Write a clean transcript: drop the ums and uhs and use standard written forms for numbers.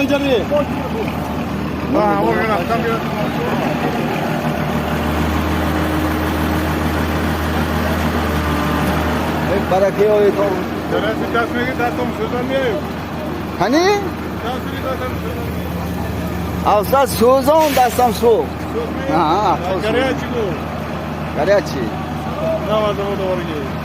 Панҷаре. Бараке ои то. Кани? Авса сӯзон дастам сӯхт. Горячий был. Горячий. На завода.